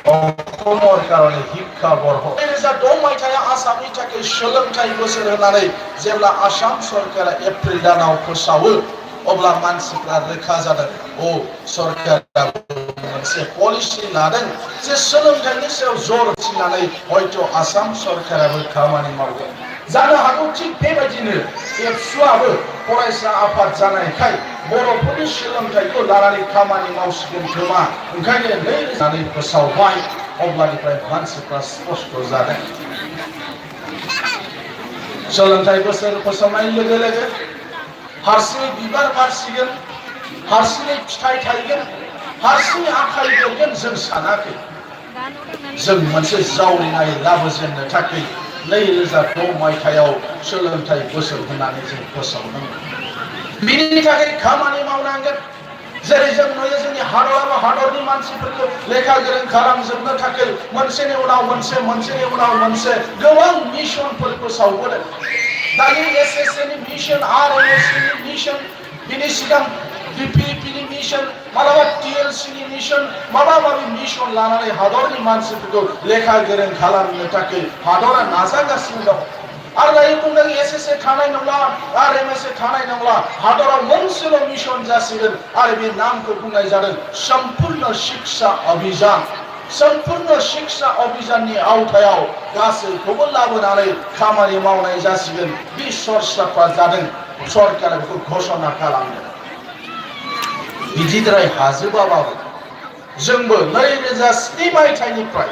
অসমৰ কাৰণে শিক্ষা বৰ্ষ 2010 মাयथाइया आसामनि थाखाय सोलोंथाइ बोसोर होननानै जेब्ला आसाम सरकारा एप्रिल दानाव फोसावो अब्ला मानसिफ्रा रोखा जादों ओ सरकारा मोनसे पलिसि लादों जे सोलोंथाइनि सायाव जर होनानै हयथ' आसाम सरकाराबो खामानि मावगोन जानो हागौ थिग बेबायदिनो एबसुआबो फरायसा आफाद जानायखाय बर'फोरनि सोलोंथाइखौ लानानै खामानि मावसिगोन खोमा ओंखायनो 2000 फोसावबाय अब्लानिफ्राय मानसिफ्रा स्पष्ट जादों सोलोंथाइ बोसोर फोसावनाय लोगो लोगो हारसिङै बिबार बारसिगोन हारसिङै फिथाइ थायगोन हारसिङै आखाइ बेरगोन जों सानाखै जों मोनसे जावरिनाय लाबोजेननो थाखाय 2010 मायथाइयाव सोलोंथाइ बोसोर होननानै जों फोसावदों बिनि थाखाय खामानि मावनांगोन जेरै जों नुयो जोंनि हादराव हादरनि मानसिफोरखौ लेखा गोरों खालामजोबनो थाखाय मोनसेनि उनाव मोनसे गोबां मिशनफोरखौ सावबोदों दानि एसएसएनि मिशन आरएमएसनि मिशन बिनि सिगां बीपीपीनि मिशन मालाबा टीएलसीनि मिशन माबा माबि मिशन लानानै हादरनि मानसिफोरखौ लेखा गोरों खालामनो थाखाय हादरा नाजागासिनो दं आरो दायो बुंदों एसएसए थानाय नंला आरएमएसए थानाय नंला हादराव मोनसेल' मिशन जासिगोन आरो बे नामखौ बुंनाय जादों सम्पूर्ण शिक्षा अभियान सम्पूर्ण शिक्षा अभियाननि आवथायाव गासैखौबो लाबोनानै खामानि मावनाय जासिगोन बे सरसाफ्रा जादों सरकारा बेखौ घोषणा खालामदों बिदिद्राय हाजोबाबाबो जोंबो 2007 मायथाइनिफ्राय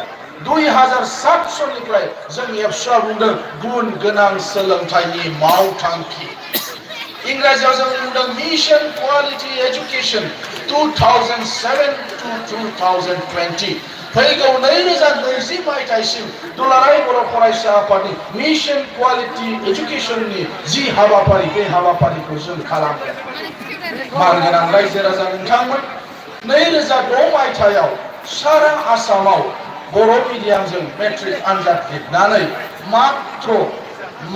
2007 निफ्राय जों एबसुआ बुंदों गुन गोनां सोलोंथाइनि मावथांखि इंराजियाव जों बुंदों मिशन क्वालिटी एजुकेशन 2007 to 2020 फैगौ 2020 मायथाइसिम दुलाराय बर' फरायसा आफादनि मिशन क्वालिटी एजुकेशननि जि हाबाफारि बे हाबाफारिखौ जों खालामदों मानगोनां रायजो राजा नोंथांमोन 2010 मायथाइयाव सारा आसामाव बर' मिडियामजों मेट्रिक आनजाद लिरनानै मात्र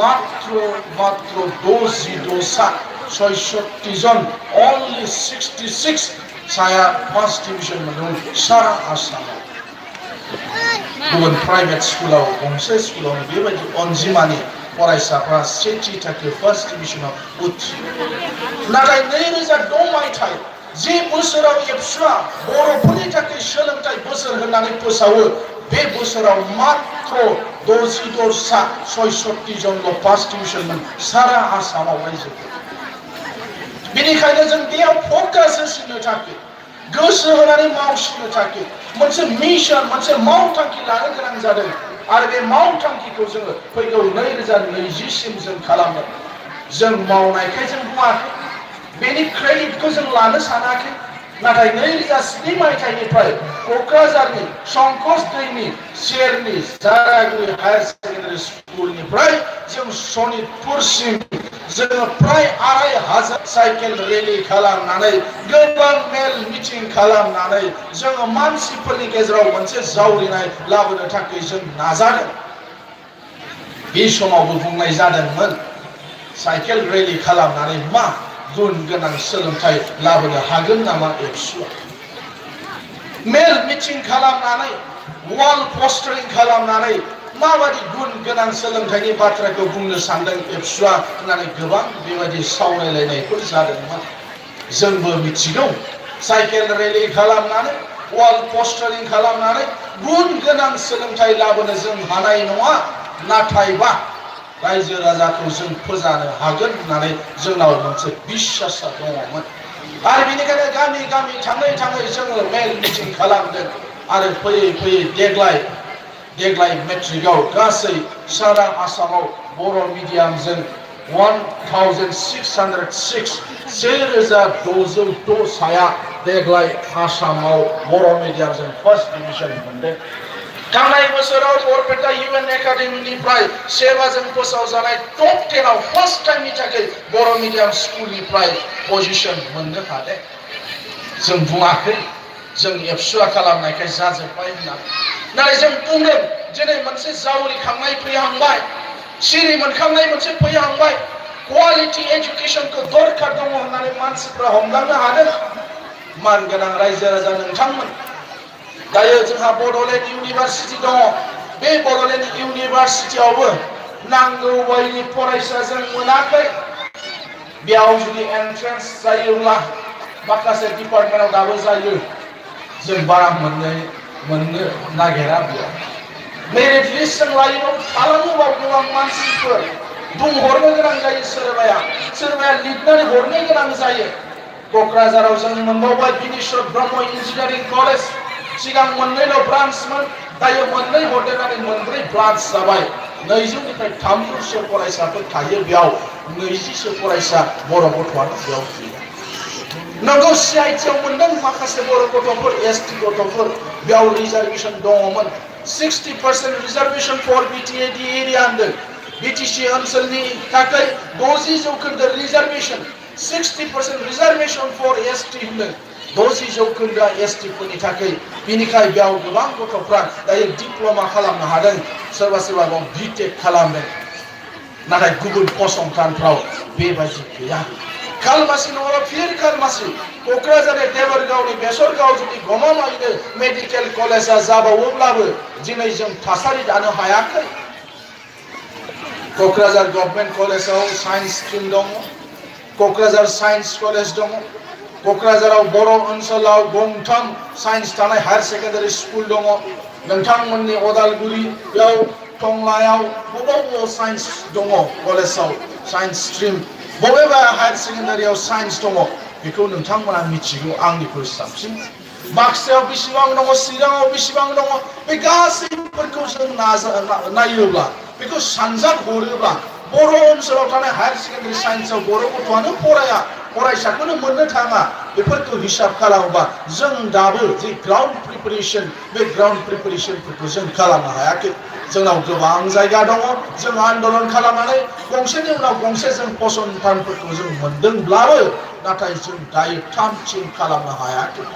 62 सा 66 जन only 66 साया फर्स्ट डिविजन मोनदों सारा आसामाव गुबुन प्राइभेट स्कुलाव गंसे स्कुलाव बेबायदि अनजिमानि फरायसाफ्रा सेथि थाखो फर्स्ट डिविजनाव उथ्रियो नाथाय 2010 मायथाइ जे बोसोराव एबसुआ बर'फोरनि थाखाय सोलोंथाइ बोसोर होननानै फोसावो बे बोसोराव मात्र 66 सा 66 जनल' फर्स्ट डिविजनमोन सारा आसामाव रायजोफोर बेनिखायनो जों बेयाव फोकास होसिननो थाखाय गोसो होनानै मावसिननो थाखाय मोनसे मिशन मोनसे मावथांखि लानो गोनां जादों आरो बे मावथांखिखौ जोङो फैगौ 2020 सिम जों खालामदों जों मावनायखाय जों बुङाखै बेनि क्रेडिटखौ जों लानो सानाखै नाथाय 2007 मायथाइनिफ्राय क'क्राझारनि संकस दैनि सेरनि जारागुरि हायार सेकेन्डारि स्कुलनिफ्राय जों सनितपुरसिम जोङो प्राय 2500 साइकेल रेलि खालामनानै गोबां मेल मिटिं खालामनानै जोङो मानसिफोरनि गेजेराव मोनसे जावरिनाय लाबोनो थाखाय जों नाजादों बे समावबो बुंनाय जादोंमोन साइकेल रेलि खालामनानै मा गुन गोनां सोलोंथाइ लाबोनो हागोन नामा एबसुआ मेल मिटिं खालामनानै वाल पोस्टारिं खालामनानै माबादि गुन गोनां सोलोंथाइनि बाथ्राखौ बुंनो सानदों एबसुआ होननानै गोबां बेबायदि सावरायलायनायफोर जादोंमोन जोंबो मिथिगौ साइकेल रेलि खालामनानै वाल पोस्टारिं खालामनानै गुन गोनां सोलोंथाइ लाबोनो जों हानाय नङा नाथायबा रायजो राजाखौ जों फोजानो हागोन होननानै जोंनाव मोनसे बिश्वासा दङमोन आरो बेनिखायनो गामि गामि थाङै थाङै जोङो मेल मिटिं खालामदों आरो फैयै फैयै देग्लाय मेट्रिकआव गासै सारा आसामाव बर' मिडियामजों 1606 साया देग्लाय आसामाव बर' मिडियामजों फर्स्ट डिविजन मोनदों थांनाय बोसोराव बरपेटा इउएन एकाडेमीनिफ्राय सेवाजों फोसावजानाय टप 10 आव फर्स्ट टाइमनि थाखाय बर' मिडियाम स्कुलनिफ्राय पजिशन मोननो हादों जों बुङाखै जों एबसुआ खालामनायखाय जाजोब्बाय होननानै नाथाय जों बुंदों दिनै मोनसे जावरिखांनाय फैहांबाय सिरि मोनखांनाय मोनसे फैहांबाय क्वालिटी एजुकेशनखौ दरकार दङ होननानै मानसिफ्रा हमदांनो हादों मानगोनां रायजो राजा नोंथांमोन दायो जोंहा बड'लेण्ड इउनिभारसिटि दङ बे बड'लेण्ड इउनिभारसिटियावबो नांगौ बायदि फरायसा जों मोनाखै बेयाव जुदि एन्ट्रेन्स जायोब्ला माखासे डिपार्टमेन्टआव दाबो जायो जों बारा मोननो नागिरा बेयाव मेरिट लिस्ट जों लायोबा खालामोबा गोबां मानसिफोर बुंहरनो गोनां जायो सोरबाया लिरनानै हरनो गोनां जायो क'क्राझाराव जों मोनबावबाय बिनेश्वर ब्रह्म इन्जिनियारिं कलेज सिगां मोननैल' ब्रान्चमोन दायो मोननै हरदेरनानै मोनब्रै ब्रान्च जाबाय 200निफ्राय 300सो फरायसाफोर थायो बेयाव 20सो फरायसा बर' गथ'आनो बेयाव फैयो नंगौ सिआइटिआव मोनदों माखासे बर' गथ'फोर एसटि गथ'फोर बेयाव रिजार्भेसन दङमोन 60% रिजार्भेसन फर बिटिएडि एरिया होनदों बिटिसि ओनसोलनि थाखाय 60% रिजार्भेसन 60% रिजार्भेसन फर एसटि होनदों 60% एसटि फोरनि थाखाय बिनिखाय बेयाव गोबां गथ'फ्रा दायो डिप्ल'मा खालामनो हादों सोरबा बिटेक खालामदों नाथाय गुबुन फसंथानफ्राव बेबायदि गैया खालमासि नङाबा फिर खालमासि क'क्राझार देबरगावनि बेसरगाव जुदि गमामायैनो मेडिकेल कलेजा जाबावोब्लाबो दिनै जों थासारि दानो हायाखै क'क्राझार गभर्नमेन्ट कलेजाव साइन्स स्ट्रिम दङ क'क्राझार साइन्स कलेज दङ क'क्राझाराव बर' ओनसोलाव गंथाम साइन्स थानाय हायार सेकेन्डारि स्कुल दङ नोंथांमोननि अदालगुरियाव टंलायाव बबेयाव साइन्स दङ कलेजाव साइन्स स्ट्रिम बबेबा हायार सेकेन्डारियाव साइन्स दङ बेखौ नोंथांमोना मिथिगौ आंनिख्रुइ साबसिन बाक्सायाव बेसेबां दङ चिराङाव बेसेबां दङ बे गासैफोरखौ जों नायोब्ला बेखौ सानजाब हरोब्ला बर' ओनसोलाव थानाय हायार सेकेन्डारि साइन्सआव बर' गथ'आनो फरायसाखौनो मोननो थाङा बेफोरखौ हिसाब खालामोबा जों दाबो जे ग्राउन्ड प्रिपारेसन बे ग्राउन्ड प्रिपारेसनफोरखौ जों खालामनो हायाखै जोंनाव गोबां जायगा दङ जों आन्दोलन खालामनानै गंसेनि उनाव गंसे जों फसंथानफोरखौ जों मोनदोंब्लाबो नाथाय जों दायो थामथिम खालामनो हायाखै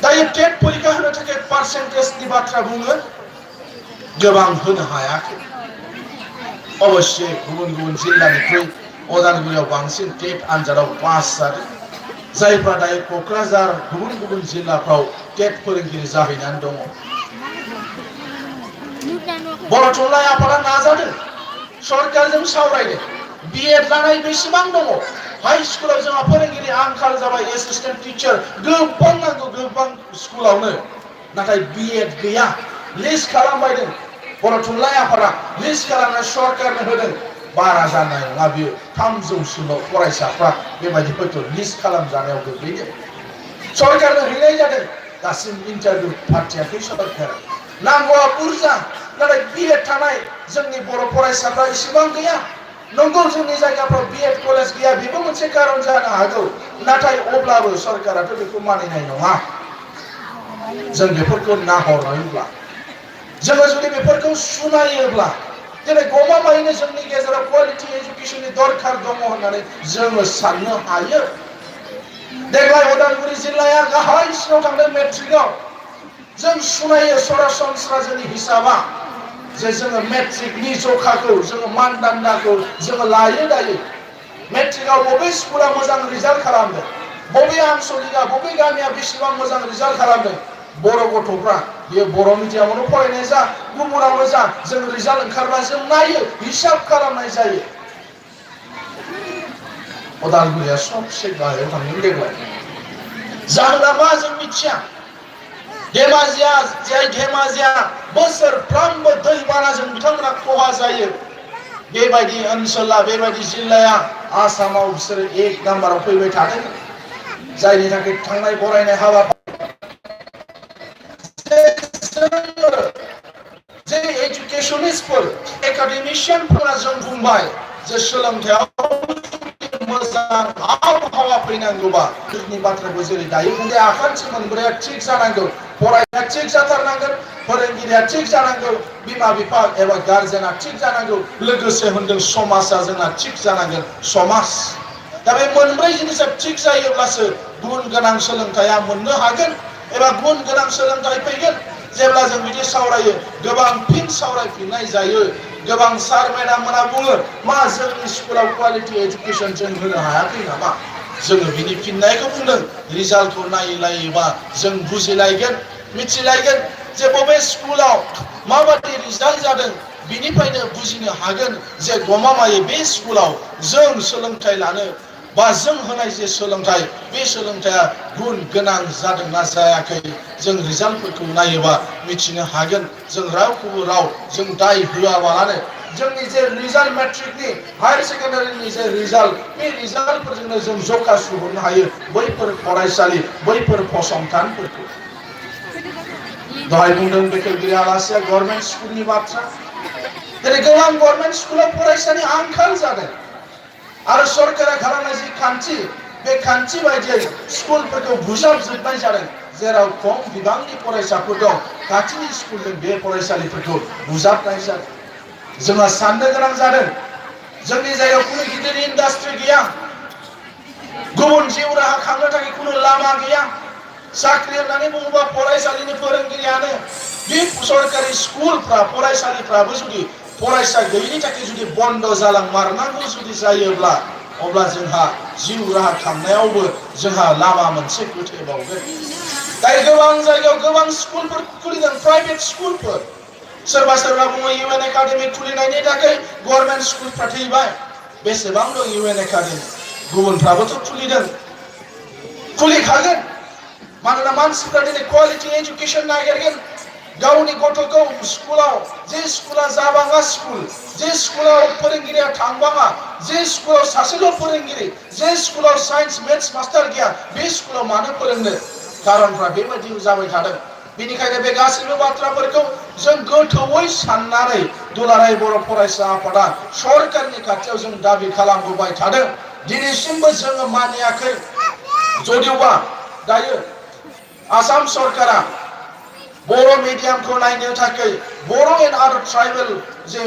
दायो टेट परीक्षा होनो थाखाय पार्सेन्टेजनि बाथ्रा बुङो गोबां होनो हायाखै अबश्य गुबुन जिल्लानिख्रुइ अदालगुरियाव बांसिन टेट आनजादाव पास जादों जायफ्रा दायो क'क्राझार गुबुन जिल्लाफ्राव टेट फोरोंगिरि जाहैनानै दङ बर' थुनलाइ आफादा नाजादों सरकारजों सावरायदों बिएड लानाय बेसेबां दङ हाई स्कुलाव जोंहा फोरोंगिरि आंखाल जाबाय एसिस्टेन्ट टिचार गोबां नांगौ गोबां स्कुलावनो नाथाय बिएड गैया लिस्ट खालामबायदों बर' थुनलाइ आफादा लिस्ट खालामना सरकारनो होदों बारा जानाय नङा बियो 300सोल' फरायसाफ्रा बेबायदिफोरखौ लिस्ट खालामजानायाव गोग्लैदों सरकारनो हैनाय जादों दासिम इन्टारभिउ फाथियाखै सरकार नांगौआ बुरजा नाथाय बिएड थानाय जोंनि बर' फरायसाफ्रा एसेबां गैया नंगौ जोंनि जायगाफ्राव बिएड कलेज गैया बेबो मोनसे कारन जानो हागौ नाथाय अब्लाबो सरकाराथ' बेखौ मानिनाय नङा जों बेफोरखौ नाहरनायब्ला जोङो जुदि बेफोरखौ सुनायोब्ला दिनै गमामायैनो जोंनि गेजेराव क्वालिटि एजुकेशननि दरखार दङ होननानै जोङो साननो हायो देग्लाय उदालगुरि जिल्लाया गाहायसिनाव थांदों मेट्रिकआव जों सुनायो सरासनस्रा जोंनि हिसाबा जे जोङो मेट्रिकनि जखाखौ जोङो मानदान्दाखौ जोङो लायो दायो मेट्रिकआव बबे स्कुला मोजां रिजाल्ट खालामदों बबे आनसलिकआ बबे गामिया बेसेबां मोजां रिजाल्ट खालामदों बर' गथ'फ्रा बेयो बर' मिडियामावनो फरायनाय जा गुबुनावनो जा जों रिजाल्ट ओंखारबा जों नायो हिसाब खालामनाय जायो उदालगुरिया सबसे गाहायाव थांदों देग्लाय जाहोना मा जों मिथिया धेमाजिया बोसोरफ्रामबो दैबानाजों बिथांमोना खहा जायो बेबायदि ओनसोला बेबायदि जिल्लाया आसामाव बिसोरो 1 नाम्बाराव फैबाय थादों जायनि थाखाय थांनाय बरायनाय हाबाफारि जे एजुकेशनिस्टफोर एकाडेमिशियानफोरा जों बुंबाय जे सोलोंथायाव मोजां आबहावा फैनांगौबा जोंनि बाथ्राखौ जेरै दायो बुंदों आखान्थि मोनब्रैया थिग जानांगौ फरायनाया थिग जाथारनांगोन फोरोंगिरिया थिग जानांगौ बिमा बिफा एबा गार्जेना थिग जानांगौ लोगोसे होनदों समाजा जोंना थिग जानांगोन समाज दा बे मोनब्रै जिनिसा थिग जायोब्लासो गुन गोनां सोलोंथाइया मोननो हागोन एबा गुन गोनां सोलोंथाइ फैगोन जेब्ला जों बिदि सावरायो गोबां फिन सावरायफिननाय जायो गोबां सार मेडाम मोना बुङो मा जोंनि स्कुलाव क्वालिटि एजुकेशन जों होनो हायाखै नामा जोङो बिनि फिननायखौ बुंदों रिजाल्टखौ नायलायोबा जों बुजिलायगोन मिथिलायगोन जे बबे स्कुलाव माबादि रिजाल्ट जादों बिनिफ्रायनो बुजिनो हागोन जे गमामायै बे स्कुलाव जों सोलोंथाइ लानो बा जों होनाय जे सोलोंथाइ बे सोलोंथाइया गुन गोनां जादोंना जायाखै जों रिजाल्टफोरखौ नायोबा मिथिनो हागोन जों रावखौबो राव जों दाय होआबालानो जोंनि जे रिजाल्ट मेट्रिकनि हायार सेकेन्डारिनि जे रिजाल्ट बे रिजाल्टफोरजोंनो जों जखा सुहरनो हायो बैफोर फरायसालि बैफोर फसंथानफोरखौ दहाय बुंदों बेखेवगिरि आलासिया गभर्नमेन्ट स्कुलनि बाथ्रा दिनै गोबां गभर्नमेन्ट स्कुलाव फरायसानि आंखाल जादों आरो सरकारा खालामनाय जि खान्थि बे खान्थि बायदियै स्कुलफोरखौ बुजाबजोबनाय जादों जेराव खम बिबांनि फरायसाफोर दं खाथिनि स्कुलजों बे फरायसालिफोरखौ बुजाबनाय जादों जोंहा साननो गोनां जादों जोंनि जायगायाव कुनु गिदिर इन्डास्ट्रि गैया गुबुन जिउ राहा खांनो थाखाय कुनु लामा गैया साख्रि होननानै बुङोबा फरायसालिनि फोरोंगिरियानो बे सरकारि स्कुलफ्रा फरायसालिफ्राबो जुदि फरायसा गैयिनि थाखाय जुदि बन्द जालांमारनांगौ जुदि जायोब्ला अब्ला जोंहा जिउ राहा खांनायावबो जोंहा लामा मोनसे गोथे बावगोन दायो गोबां जायगायाव गोबां स्कुलफोर खुलिदों प्राइभेट स्कुलफोर सोरबा सोरबा बुङो इउएन एकाडेमि खुलिनायनि थाखाय गभर्नमेन्ट स्कुलफ्रा थैबाय बेसेबां दं इउएन एकाडेमि गुबुनफ्राबोथ' खुलिखागोन मानोना मानसिफ्रा दिनै क्वालिटी एजुकेशन नागिरगोन गावनि गथ'खौ स्कुलाव जे स्कुला जाबाङा स्कुल जे स्कुलाव फोरोंगिरिया थांबाङा जे स्कुलाव सासेल' फोरोंगिरि जे स्कुलाव साइन्स मेथ्स मास्टार गैया बे स्कुलाव मानो फोरोंनो खारनफ्रा बेबायदि जाबाय थादों बेनिखायनो बे गासैबो बाथ्राफोरखौ जों गोथौयै साननानै दुलाराय बर' फरायसा आफादा सरकारनि खाथियाव जों दाबि खालामबोबाय थादों दिनैसिमबो जोङो मानियाखै जदिउबा दायो आसाम सरकारा बर' मिडियामखौ नायनो थाखाय बर' एन्ड आदार ट्राइबेल जे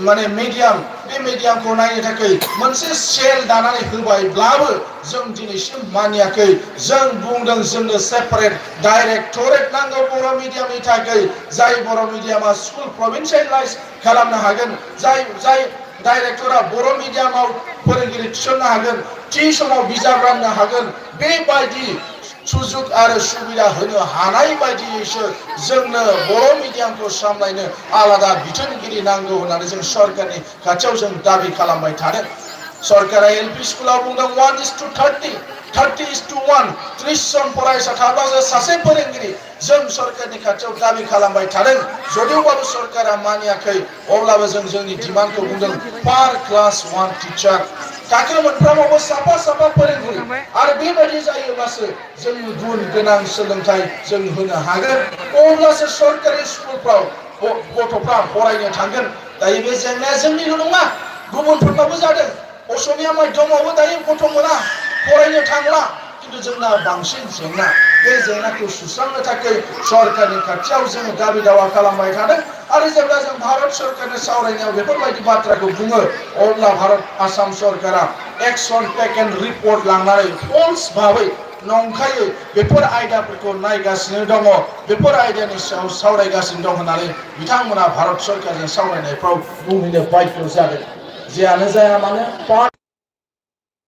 माने मिडियाम बे मिडियामखौ नायनो थाखाय मोनसे सेल दानानै होबायब्लाबो जों दिनैसिम मानियाखै जों बुंदों जोंनो सेपारेट डाइरेक्टरेट नांगौ बर' मिडियामनि थाखाय जाय बर' मिडियामा स्कुल प्रभिन्सियेलाइज खालामनो हागोन जाय डाइरेक्टरा बर' मिडियामाव फोरोंगिरि थिसननो हागोन थि समाव बिजाब राननो हागोन बेबायदि सुजुग आरो सुबिदा होनो हानाय बायदियैसो जोंनो बर' मिडियामखौ सामलायनो आलादा बिथोनगिरि नांगौ होननानै जों सरकारनि खाथियाव जों दाबि खालामबाय थादों सरकारा एलपि स्कुलाव बुंदों 1:30 30:1 30 जन फरायसा थाब्लासो सासे फोरोंगिरि जों सरकारनि खाथियाव दाबि खालामबाय थादों जदिउबाबो सरकारा मानियाखै अब्लाबो जों जोंनि डिमान्डखौ बुंदों पार क्लास 1 टिचार थाखो मोनफ्रोमावबो साफा फोरोंगिरि आरो बेबायदि जायोब्लासो जों गुन गोनां सोलोंथाइ जों होनो हागोन अब्लासो सरकारि स्कुलफ्राव गथ'फ्रा फरायनो थांगोन दायो बे जेंनाया जोंनिल' नङा गुबुनफोरनावबो जादों असमिया माध्यमावबो दायो गथ' मोना फरायनो थांला किन्तु जोंना बांसिन जेंना बे जेंनाखौ सुस्रांनो थाखाय सरकारनि खाथियाव जों दाबि दावा खालामबाय थादों आरो जेब्ला जों भारत सरकारनि सावरायनायाव बेफोरबायदि बाथ्राखौ बुङो अब्ला भारत आसाम सरकारा एक्सन टेकेन रिपर्ट लांनानै फल्स भाबै नंखायै बेफोर आयदाफोरखौ नायगासिनो दङ बेफोर आयदानि सायाव सावरायगासिनो दं होननानै बिथांमोना भारत सरकारजों सावरायनायफ्राव बुंनो बाध्य जादों जेयानो जाया मानो